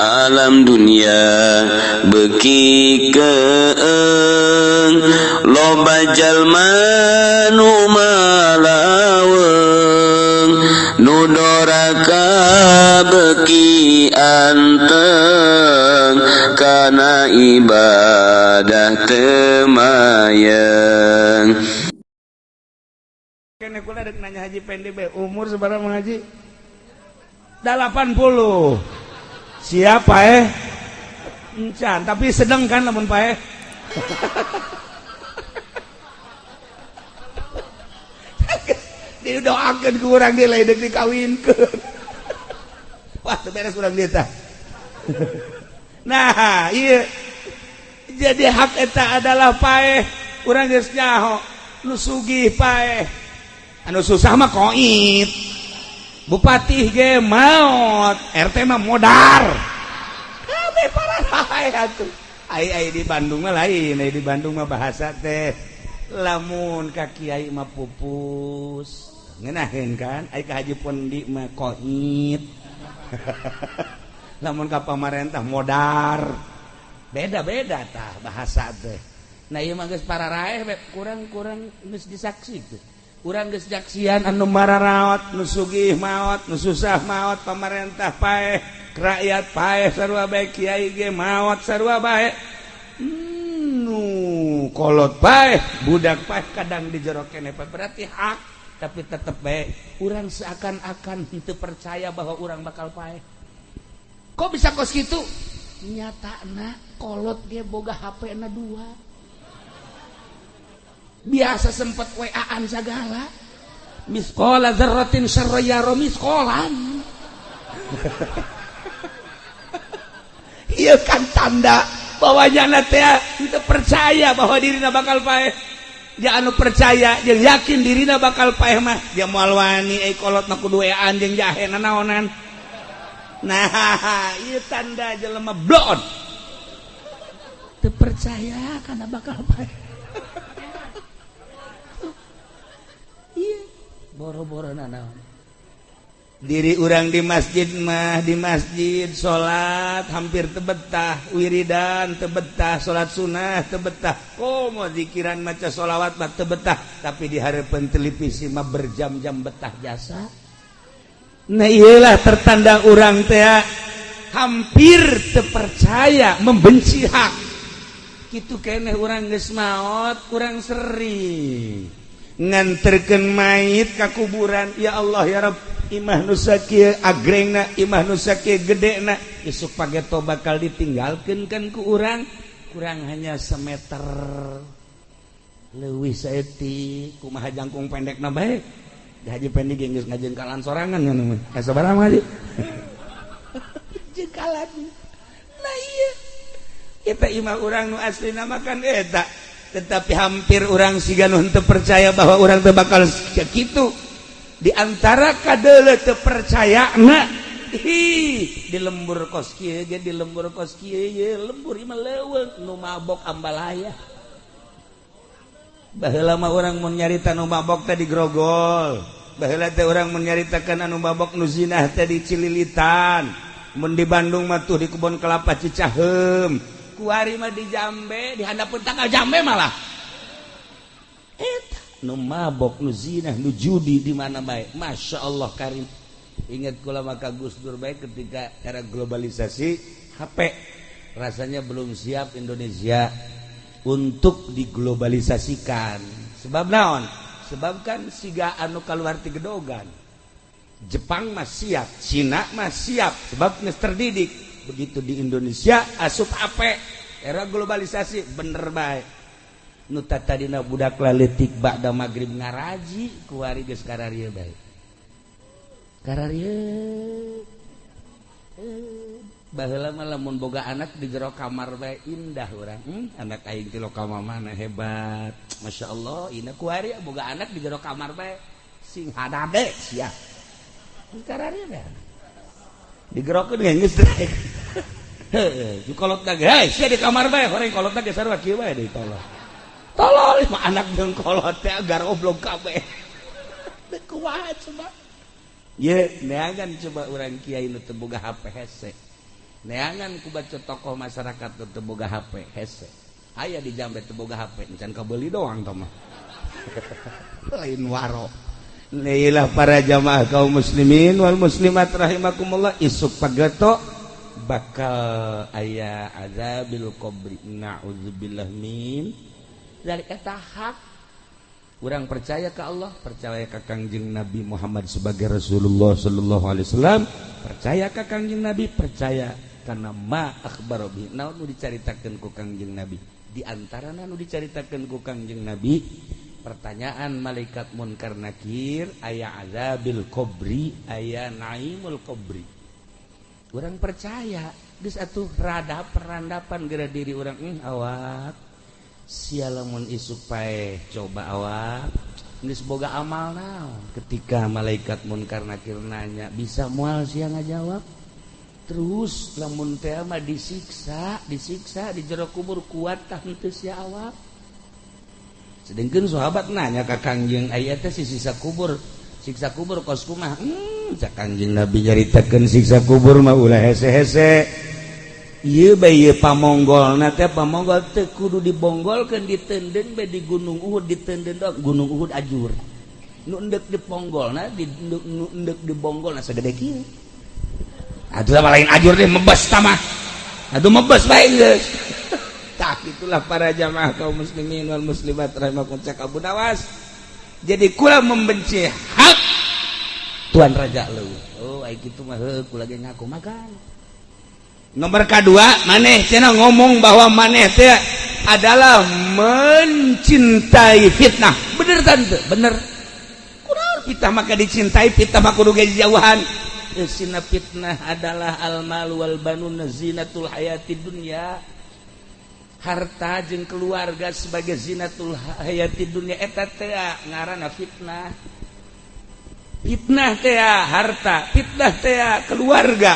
Alam dunia beuki keeng, loba jalma nu malaweung, nu doraka beuki anteng kana ibadah teu mayeng. Kene kula rek nanya Haji Pendi be, umur sabaraha Haji? 80. Siapa eh? Encan, tapi sedang kan lamun paeh. Didoakeun ku urang ge lain deuk dikawinkeun. Wah, teu beres urang dieu tah. Nah, iya. Jadi hak eta adalah paeh. Urang geus nyaho, nu sugih paeh. Anu susah mah koit. Bupati ge maot, RT mah modar. Kabeh parah atuh. Ai ai di Bandung mah lain, ai di Bandung mah bahasa teh lamun ka kiai mah pupus. Ngeunaheun kan? Ai ka Haji Pondi mah koit. Lamun ka pamarentah modar. Beda-beda tah bahasa teh. Nah ieu mah geus pararaeh kurang-kurang geus disaksi teh. Urang geus jaksian anu mararaot, nu sugih maot, nu susah maot, pamarentah paeh, rakyat paeh sarua bae, kiai ge maot sarua bae. Nu kolot paeh, budak paeh, kadang di jero keneh berarti hak, tapi tetep bae urang seakan-akan henteu percaya bahwa urang bakal paeh. Kok bisa kos kitu? Nyatana kolot ge boga HP na 2. Biasa sempet WA-an segala. Misqala dzarratin syarran yara misqalan. Ieu kan tanda bahwa nyana teh teu percaya bahwa dirina bakal paeh. Ja anu percaya jeung yakin dirina bakal paeh mah dia moal wani euy kolot mah kudu WA-an jeung jahe nanaonan. Nah, ieu tanda jelema blon. Teu percaya kana bakal paeh. Boro-boro nanaon. Diri urang di masjid mah, di masjid salat hampir tebetah, wiridan tebetah, salat sunnah tebetah, komo zikiran maca sholawat mah tebetah, tapi di hareupeun televisi mah berjam-jam betah jasa. Nah iyalah tertanda urang teh hampir terpercaya membenci hak. Kitu keneh urang geus maot, urang sering nganterkeun mayit ka kuburan. Ya Allah ya Rabb, imah nu sakieu agrengna, imah nu sakieu gedena, isuk pageto bakal ditinggalkeun kan ku urang, kurang hanya semeter leuwih saeutik, kumaha jangkung pendekna bae. Haji Pendi ge geus ngajengkalan sorangan kan mah. Sabaraha mah Haji? Jengkalan. Nah iya. Eta imah urang nu aslina mah kan eta. Tetapi hampir orang siga nu henteu percaya bahwa orang teh bakal kitu. Di antara kadeuleu teu percayana, hi di lembur kos kieu ge, di lembur kos kieu ye lembur ieu mah leuweung nu mabok ambalaya. Baheula mah urang mun nyarita nu mabok teh di grogol. Baheula teh urang mun nyaritakeun anu mabok nu zinah teh di Cililitan. Mun di Bandung mah tuh di kebon kelapa Cicaheum. Kuari mah di Jambe, di handapeun tanggal Jambe malah. Eta nu mabok, nu zinah, nu judi di mana bae. Masya Allah karim. Ingat kula maka Gus Dur bae ketika era globalisasi HP rasanya belum siap Indonesia untuk diglobalisasikan. Sebab naon? Sebab kan siga anu kaluar ti gedogan. Jepang mah siap, Cina mah siap, sebab geus terdidik. Begitu di Indonesia asup HP era globalisasi bener bae. Nu tadina budak laletik ba'da magrib ngaraji kuari geus kararieu bae. Kararieu. Baheula mah lamun boga anak di jero kamar bae indah urang. Anak aing ti lokal mana hebat. Masya Allah, ina kuari boga anak di jero kamar bae sing hadade sia. Kararieu bae. Digerokeun geus rek. Heuh, kolot ge, hei sia di kamar bae, horeng kolotna ge sarua kieu bae deui tolol. Tolol mah anak jeung kolot teh agar oblong kabeh. Teu kuat coba. Ye, neangan coba urang kiai nu teu boga HP hese. Neangan ku baca tokoh masyarakat teu boga HP, hese. Aya di jambe teu boga HP, encan kabeli doang tah mah. Lain waro. Inilah para jamaah kaum muslimin wal muslimat rahimakumullah, isuk pageto bakal aya azabil qabri, na'udzubillah min dari eta. Hak urang percaya ke Allah, percaya ke Kangjeng Nabi Muhammad sebagai Rasulullah sallallahu alaihi wasallam, percaya ke Kangjeng Nabi, percaya karena ma akhbaro bi, naon nu dicaritakeun ku Kangjeng Nabi. Di antara nu dicaritakeun ku Kangjeng Nabi, pertanyaan malaikat munkar nakir, aya azabil qabri, aya naimul qabri. Urang percaya geus atuh, rada perandapan geura diri urang, awak sia lamun isuk paeh, coba awak geus boga amal naon? Ketika malaikat munkar nakir nanya, bisa moal sia ngajawab? Terus lamun teh mah disiksa, disiksa di jero kubur, kuat tah henteu sia awak? Sedangkan sahabat nanya ke Kangjeng, aya teh si siksa kubur, siksa kubur kos kumaha? Cak Kangjeng Nabi nyaritakeun siksa kubur mah ulah hese-hese. Ieu bae ieu pamonggolna teh, pamonggol teu kudu dibonggolkeun, ditenden bae di Gunung Uhud, ditenden doang Gunung Uhud ajur. Nu endek diponggolna di nu endek dibonggolna sagede kieu. Atuh mah lain ajur deh, mebes tamah. Atuh mebes bae geus. Tah, itulah para jamaah kaum muslimin wal muslimat rahimakum, cak Abu Nawas. Jadi kula membenci hak Tuan Raja leuwih. Oh, ai kitu mah heuh, kula ge ngaku makan. Nomor kedua, maneh cenah ngomong bahwa maneh teh adalah mencintai fitnah. Bener tante? Bener. Kunaon fitnah maka dicintai, fitnah mah kudu ge jauhan. Sina fitnah adalah al mal wal banun zinatul hayati dunya, harta jeung keluarga sebagai zinatul hayati dunia, eta teh ngaranna fitnah. Fitnah teh harta, fitnah teh keluarga.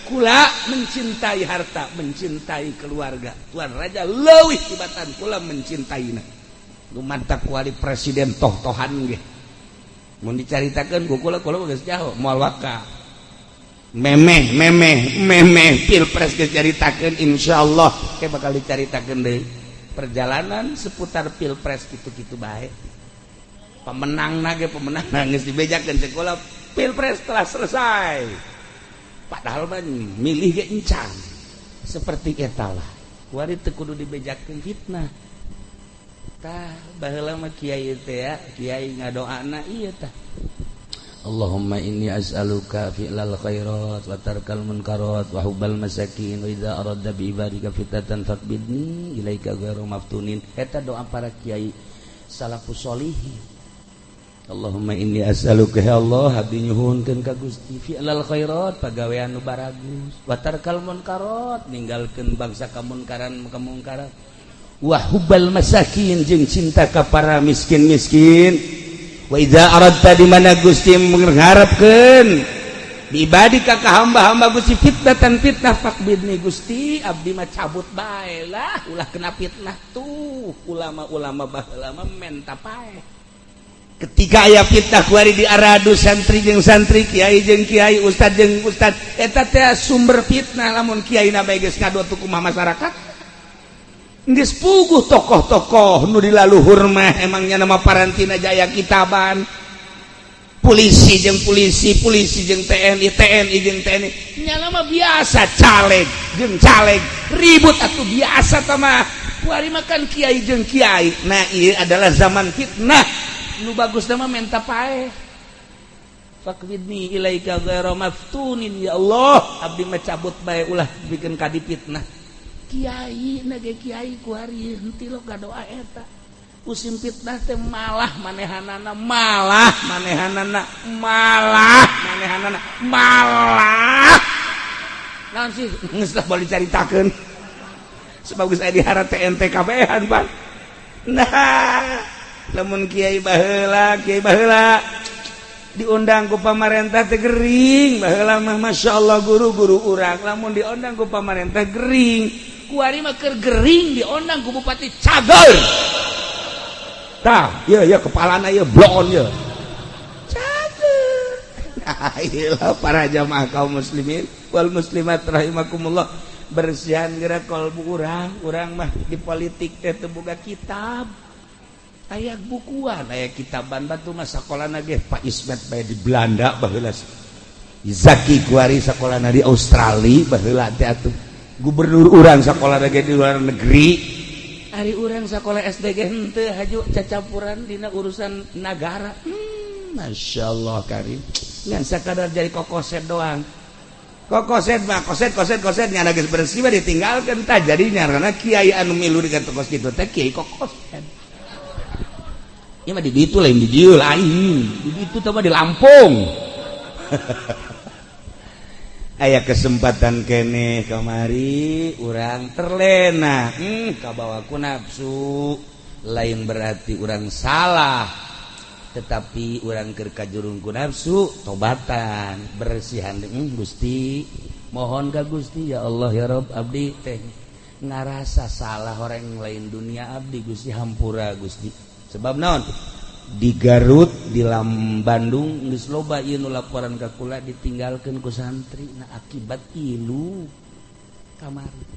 Kula mencintai harta, mencintai keluarga Tuan Raja leuwih tibatan kula mencintaina. Nu mantak kuali presiden toh-tohan ge mun dicaritakeun ku kula, kula geus jauh moal waka memeh memeh memeh pilpres geus caritakeun. Insyaallah kayak bakal dicaritakeun deui perjalanan seputar pilpres, gitu-gitu bae. Pemenang nage pemenang geus dibejakeun sekolah, pilpres telah selesai, padahal mah milih ge encan. Seperti eta lah, kuari teu kudu dibejakeun fitnah. Tah, baheula mah kiai teh ya, kiai ngadoana ieu tah, Allahumma inni as'aluka fi'lal khairat wa tarkal munkarat wa hubbal masakin wa idza aradta bi ibadika fitnatan faqbidni ilaika ghairu maftunin. Eta doa para kiai salafus solihin. Allahumma inni as'aluka, ya Allah, abdi nyuhunkeun ka Gusti, fi'lal khairat, pagawean nu baragus, wa tarkal munkarat, ninggalkeun bangsa kamunkaran kamungkaran, wa hubbal masakin, jeung cinta ka para miskin-miskin, wa idza aradta, di mana Gusti mengharapkeun, bi ibadika, ka hamba-hamba Gusti, fitnatan, fitnah, faqbidni, Gusti, abdi mah cabut bae lah, ulah kena fitnah. Tuh ulama-ulama baheula mah menta paeh. Ketika aya fitnah kuari di aradu santri jeung santri, kiai jeung kiai, ustad jeung ustad, eta teh sumber fitnah. Lamun kiai na bae geus ngadu kumaha masyarakat? Geus puguh tokoh-tokoh nu di laluhur mah emangnya nama parantina jaya kitaban, polisi jeung polisi, polisi jeung TNI, TNI jeung TNI, nyala mah biasa, caleg jeung caleg ribut atau biasa tah mah. Kuari makan kiai jeung kiai. Nah, ieu adalah zaman fitnah. Nu bagus mah menta paeh, faqbidni ilaika ghairu maftunin, ya Allah, abdi mah cabut bae, ulah bikin kadi fitnah. Kiai nage kiai kuari henteu lo doa eta. Musim fitnah teh malah manehanana, malah manehanana, malah manehanana, malah naon sih, geus lah boleh dicaritakeun sebab geus aya diharap TNT kabehan pan. Nah, lamun kiai baheula, kiai baheula diundang ku pamarentah teh gering. Baheula mah Masya Allah, guru-guru urang lamun diundang ku pamarentah gering. Kuari mah keur gering diundang ku bupati, cager. Tah, ieu ya kepalana ieu bloon ieu. Cager. Nah, ieu para jamaah kaum muslimin. wal muslimat rahimakumullah. Bersihan geura kolbu urang, urang mah di politik teh teu boga kitab. Aya bukuan, aya kitaban batu mah sakolana ge Pak Ismet bae di Belanda baheula. Zaki kuari sakolana di Australia baheula teh atuh. Gubernur urang sakolana ge di luar negeri. Ari urang sakola SD ge henteu haju cacampuran dina urusan nagara. Masya Allah karim. Ngan sakadar jadi kokoset doang. Kokoset mah koset koset koset nyana geus bersih mah ditinggalkeun tah jadinya karena kiai anu milu dengan tokos kitu teh kiai kokoset. Ieu mah di ditu lain di dieu lain. Di ditu teh mah di Lampung. Aya kesempatan kene kamari urang terlena, kabawa ku nafsu. Lain berarti urang salah, tetapi urang keur kajurung ku nafsu tobatan bersihan. Gusti mohon ka Gusti, ya Allah ya Rob, abdi teh ngarasa salah orang lain dunia abdi Gusti, hampura Gusti. Sebab naon, di Garut di Lam Bandung geus loba ieu nu laporan ka kula ditinggalkeun ku santri. Nah, akibat ilu kamari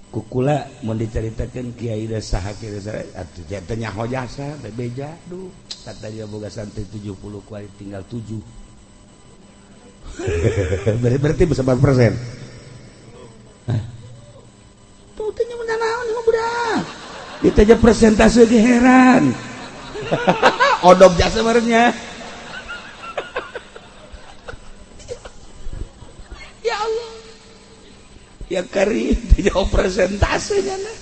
ku kula mun dicaritakeun kiai da saha kiai saha atuh teh nyaho jasa bebeja duh kata dia boga santri 70 kuari tinggal 7. Berarti berapa persen? Tuh teh nya naon budak ditanya persentase ge heran. Odop jasa barengnya. Ya Allah. Ya karim jauh persentasenya nah.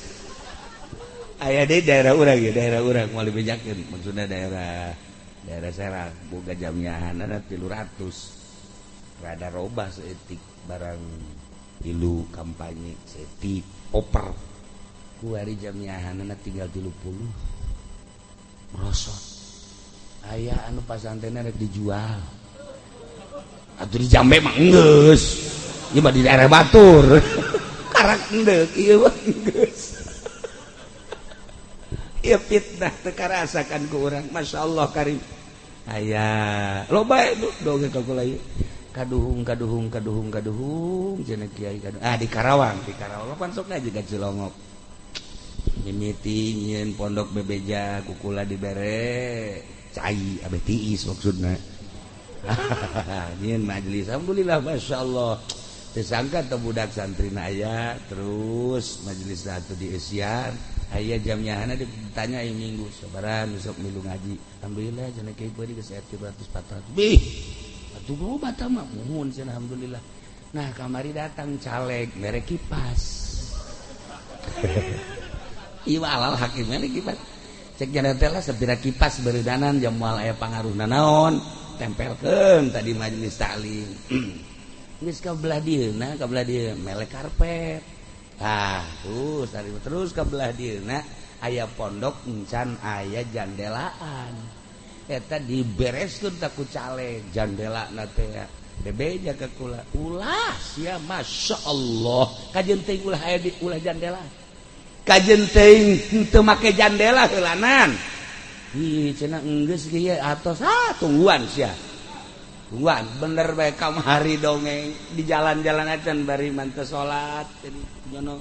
Aya di daerah urang ya, daerah urang moal dibejakeun, maksudna daerah daerah Serang boga jamiahanana 300. Rada robah seetik barang ilu kampanye seetik oper. Kuari jamiahanana tinggal 30. Merosot. Aya anu pasantrenna rek dijual. Atuh di Jambe mah enggeus. Ieu mah di daerah batur. Karak endek ieu mah enggeus. Ieu fitnah teu karasakan ku urang. Masya Allah karim. Aya loba dongeng ka kula ieu. Kaduhung kaduhung kaduhung kaduhung cenah kiai kaduhung. Ah di Karawang pan sok ngaji ka Cilongok. Mimiti nyieun pondok bebeja kukula dibere cai abeh tiis maksudna. Nyieun majelis alhamdulillah masyaallah. Teu sangka teh budak santrina aya terus majelis satu di Asian aya jamnyahana ditanya ieu minggu sabaran besok milu ngaji. Alhamdulillah cenah kiai beuki geus 300 400. Bih atuh loba tah mah muhun cenah alhamdulillah. Nah kamari datang caleg mere kipas. Ieu alal hakimnya kipas. Cek jana teh lah sapira kipas beureudanan jam moal aya pangaruhna naon tempelkeun tadi majelis taklim. Geus ka belah dieuna ka belah dieu melek karpet. Tah terus tadi terus ka belah dieuna aya pondok encan aya jandelaan. Eta dibereskeun ta ku caleg jandelana teh bebeja ka kula. Ulah sia masyaallah kajeun teuing ulah aya di ulah jandela. Kajeun teuing teu make jandela heulanan. Ih cenah enggeus ge ieu atos ah tungguan sia. Tungguan bener bae kamari dongeng di jalan-jalan acan bari manteu salat jadi nyono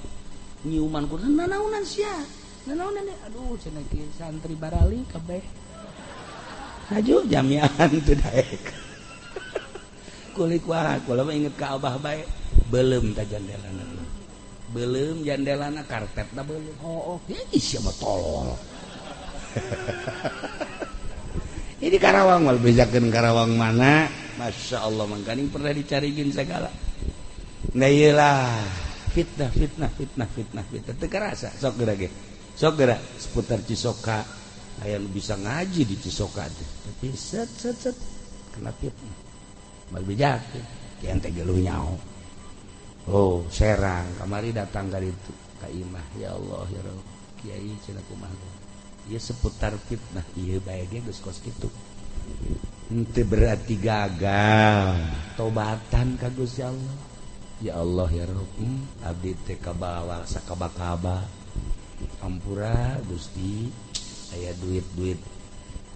nyiuman ku nanaonan sia. Nanaonan aduh cenah kieu santri barali kabeh. Haju jamiahan teu daek. Kulik wae kula mah inget ka abah bae beuleum ta jandelana. Belum jandelana karpetna belum. Oh, oh. Ih sia mah tolol. Ini Karawang mal bejakeun Karawang mana? Masya Allah mangkaning pernah dicariin segala. Nah iyalah fitnah fitnah fitnah fitnah fitnah teu karasa sok geura ge. Sok geura seputar Cisoka aya nu bisa ngaji di Cisoka teh. Tapi set set set kena fitnah. Mal bejakeun kian teh geluh nyaho. Oh, Serang kamari datang ka ditu ka imah ya Allah ya Rabb. Kiai cenah kumaha. Ieu seputar fitnah ieu bae ge geus kos kitu. Henteu berarti gagal. Tobatan ka Gusti Allah. Ya Allah ya Rabb, abdi teh kabawa sakaba-kaba. Ampura Gusti, aya duit-duit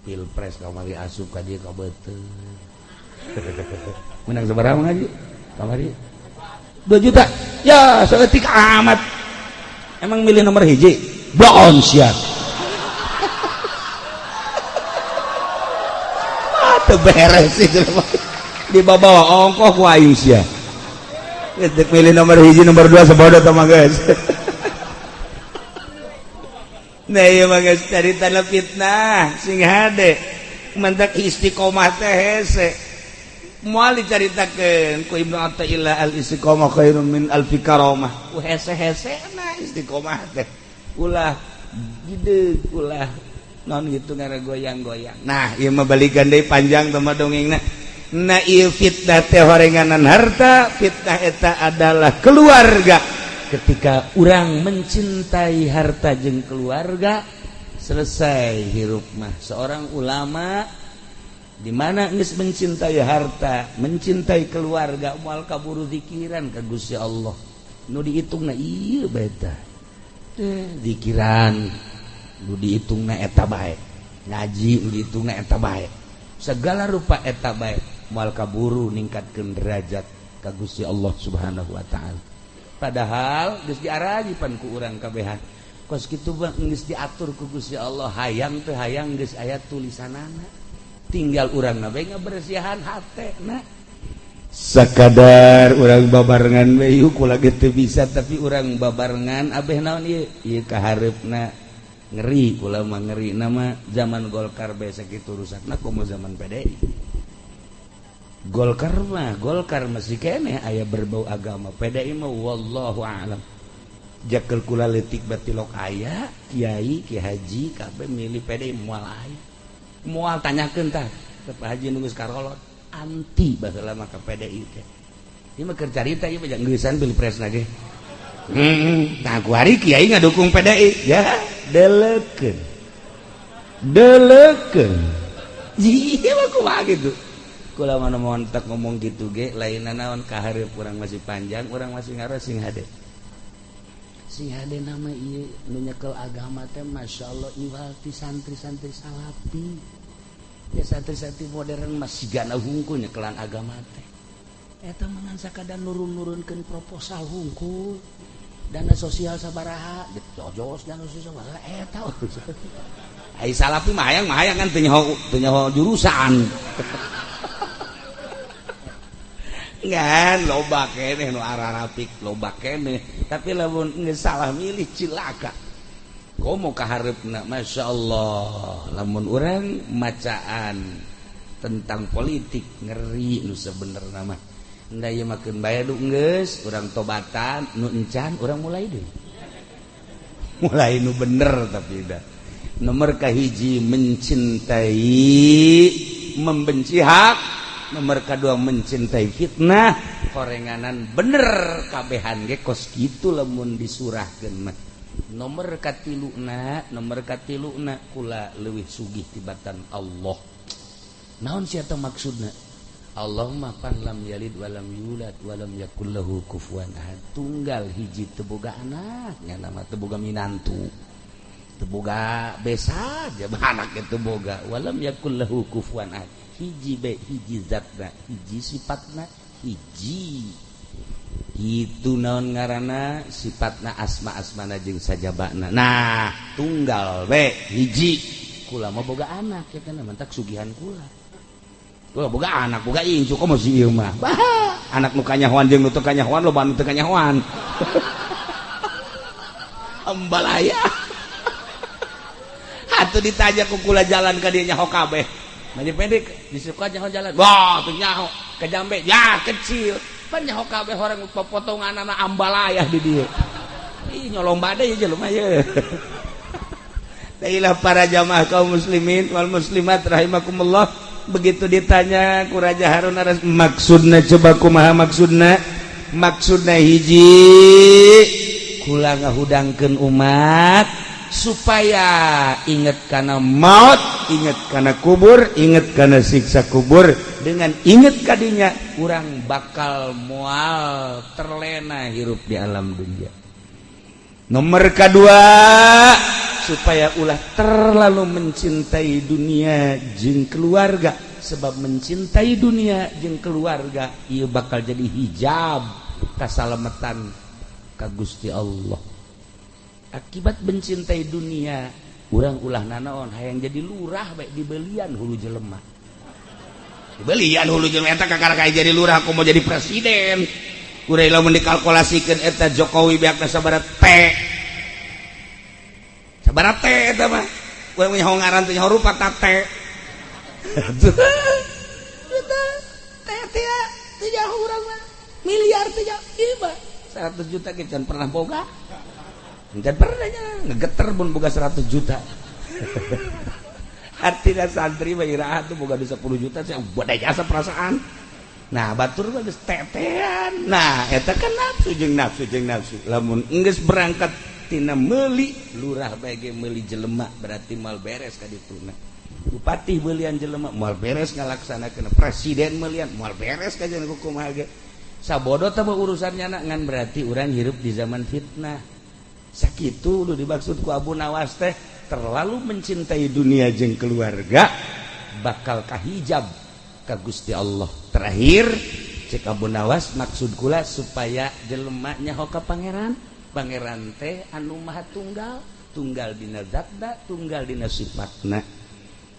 pilpres kamari asup ka dieu ka beuteung. Menang sabaraha ngaji? Kamari 2 juta ya, saeutik amat. Emang milih nomor hiji bohong sia. Ah, teu beres itu, dibawa ongkoh ku aing sia. Geus milih nomor hiji, nomor 2 sebodoh tah mah, geus. Nah, ieu mah geus carita fitnah, sing hade. Mantak istiqomah teh hese. Moal dicaritakeun ku Ibnu Athaillah, al istiqomah khairun min alfi karamah. Ku hese-hese na istiqomah teh. Ulah gede, ulah non gitu ngara goyang-goyang. Nah, ieu mah balikan deui, panjang teh mah dongengna. Nah, ieu fitnah teh horenganan harta, fitnah eta adalah keluarga. Ketika orang mencintai harta jeung keluarga, selesai hirup mah. Seorang ulama di mana geus mencintai harta, mencintai keluarga, moal kaburu zikiran ka Gusti Allah. Nu dihitungna ieu bae tah. Teh zikiran nu dihitungna eta bae. Ngaji nu dihitungna eta bae. Segala rupa eta bae, moal kaburu ningkatkeun derajat ka Gusti Allah Subhanahu wa taala. Padahal geus diarajipan ku urang kabehan. Kos kitu mah geus diatur ku Gusti Allah, hayang teu hayang geus aya tulisanana. Tinggal urang na bae ngabersihan hate na. Sakadar urang babarengan we yuk, kula ge teu bisa, tapi urang babarengan abeh naon ieu? Ieu kahareupna ngeri, kula mah ngeri nama zaman Golkar bae sakitu rusakna, komo zaman PDI. Golkar mah Golkar masih keneh aya berbau agama, PDI mah wallahu a'lam. Jakel kula leutik batilok aya kiai, ki haji kabeh milih PDI, moal aya. Moal, tanyakeun tah ke Pak Haji nu geus karolot, anti baheula mah ka PDI teh. Ieu mah keur carita, ieu mah geusan pilpresna ge. Nah, ku hari kiai ngadukung PDI ya, delekeun. Delekeun. Iya mah kumaha gitu. Kula mana montek ngomong gitu ge lain naon, kahareup urang masih panjang, urang masih ngaros, sing hade. Sing hade nama ieu nu nyekel agama teh masyaallah iwal ti santri-santri salafi. Ya, santri-santri modern masih gana hungkul nyekelan agama teh. Eta mah ngan sakadar nurun-nurunkeun proposal hungkul. Dana sosial sabaraha, jojos dana sosial sabaraha eta urusan. Ai salafi mah hayang kan teu nyaho jurusan. Ngan loba keneh nu ararapik, loba keneh, tapi lamun geus salah milih cilaka. Komo kahareupna masyaallah, lamun urang macaan tentang politik ngeri nu sebenerna mah. Nda ieu mah keun bae du geus urang tobatan, nu encan urang mulai deui. Mulai nu bener, tapi dah. Nomor kahiji mencintai, membenci hak, nomor kedua mencintai fitnah, horenganan bener kabehan ge kos kitu lamun disurahkeun mah. Nomor katiluna, nomor katiluna kula leuwih sugih tibatan Allah. Naon sia teh maksudna? Allah mah pan lam yalid walam yulad walam yakul lahu kufuwan ahad. Tunggal hiji, teu boga anak, nya nama teu boga minantu. Teu boga besa aja anak teu boga, walam yakul lahu kufuwan ahad. Hiji be, hiji zatna, hiji sifatna, hiji itu naon ngaranna, sifatna, asma-asmana jeung sajabana. Nah, tunggal be hiji. Kula mah boga anak ya kan, mantak sugihan kula. Kula boga anak, boga incu, komo si ieu mah. Bah, anak nu kanyahoan jeung nu teu kanyahoan, loba nu teu kanyahoan. Ambalaya. Atuh ditanya ku kula jalan ka dieu nyaho kabeh. Maju pendek disuka nyaho jalan. Wah, tuh nyaho ke jambe ya kecil. Pan nyaho kabeh orang potongan anak ambalaya di dieu. Ih, nyolong badai jelema ye. Dailah para jamaah kaum muslimin wal muslimat rahimakumullah. Begitu ditanya ku Raja Harun Ar, maksudna coba kumaha maksudna? Maksudna hiji, kula ngahudangkeun umat supaya inget kana maut, inget kana kubur, inget kana siksa kubur. Dengan inget kadinya, urang bakal moal terlena hirup di alam dunia. Nomor kedua, supaya ulah terlalu mencintai dunia jeung keluarga. Sebab mencintai dunia jeung keluarga ieu bakal jadi hijab kasalametan ka Gusti Allah. Akibat mencintai dunia, urang ulah nanaon, hayang jadi lurah baik, dibelian hulu jelema, dibelian hulu jelema. Eta kakara kayak jadi lurah, aku mau jadi presiden. Kurang lamun dikalkulasikeun, eta Jokowi beakna sabaraha T, sabaraha T eta mah. Urang nyaho ngaran teh, nyaho rupa ta T. Eta T teh teu nyaho urang mah, miliar teh nyaho. Ieu mah 100 juta ge can pernah boga. Can pernah nya ngegeter mun boga 100 juta. Artinya santri mah iraha tuh boga 10 juta saya buat jasa perasaan. Nah, batur mah geus tetean. Nah, eta kan nafsu jeung nafsu jeung nafsu. Lamun geus berangkat tina meuli lurah bae ge meuli jelema, berarti moal beres ka dituna. Bupati belian jelema, moal beres ngalaksanakeun. Presiden melian, moal beres ka jeung kumaha ge. Sabodo teh urusannya na, ngan berarti urang hirup di zaman fitnah. Sakitu lu dimaksud ku Abu Nawas teh, terlalu mencintai dunia jeung keluarga bakal kahijab ka Gusti Allah. Terakhir cek Abu Nawas, maksud kula supaya jelema nyaho ka Pangeran. Pangeran teh anu maha tunggal, tunggal dina zatna, tunggal dina sifatna,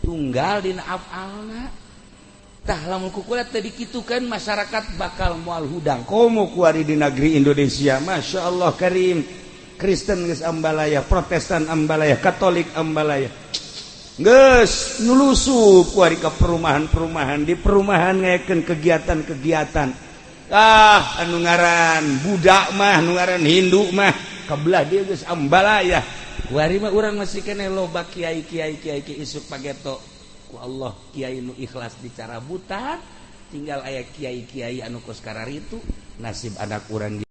tunggal dina afalna. Tah, lamun ku kula teu dikitukeun, masyarakat bakal moal hudang. Komo kuari di negeri Indonesia, Masya Allah Karim, Kristen geus ambalaya, Protestan ambalaya, Katolik ambalaya, geus nyulusup kuari ka perumahan-perumahan, di perumahan ngayakeun kegiatan-kegiatan. Ah, anu ngaran budak mah, anu ngaran Hindu mah kabelah dia geus ambalaya. Kuari mah urang masih keneh loba kiai kiai kiai kiai. Isuk pageto ku Allah kiai nu ikhlas dicarabutan, tinggal aya kiai-kiai anu kos kararitu, nasib anak urang.